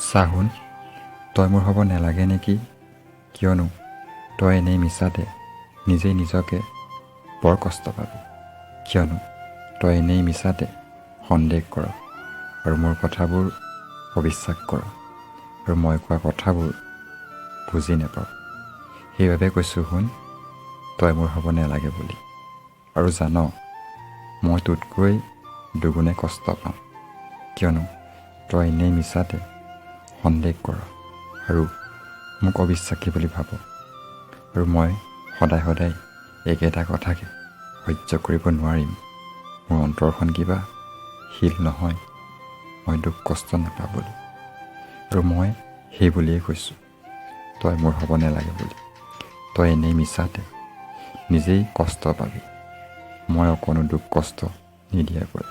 চা শুন, তই মোৰ হ'ব নেলাগে নেকি? কিয়নো তই এনেই মিছাতে নিজেই নিজকে বৰ কষ্ট পাবি। কিয়নো তই এনেই মিছাতে সন্দেহ কৰ আৰু মোৰ কথাবোৰ অবিশ্বাস কৰ আৰু মই কোৱা কথাবোৰ বুজি নাপাৱ। সেইবাবে কৈছোঁ শুন, তই মোৰ হ'ব নেলাগে বুলি। আৰু জান, মই তোতকৈ দুগুণে কষ্ট পাম, কিয়নো তই এনেই মিছাতে সন্দেহ কৰ আৰু মোক অবিশ্বাসী বুলি ভাব আৰু মই সদায় সদায় একেটা কথাকে সহ্য কৰিব নোৱাৰিম। মোৰ অন্তৰখন কিবা শিল নহয় মই দুখ কষ্ট নাপাবলৈ। আৰু মই সেই বুলিয়েই কৈছোঁ তই মোৰ হ'ব নেলাগে বুলি। তই এনেই মিছাতে নিজেই কষ্ট পাবি, মই অকণো দুখ কষ্ট নিদিয়াকৈ।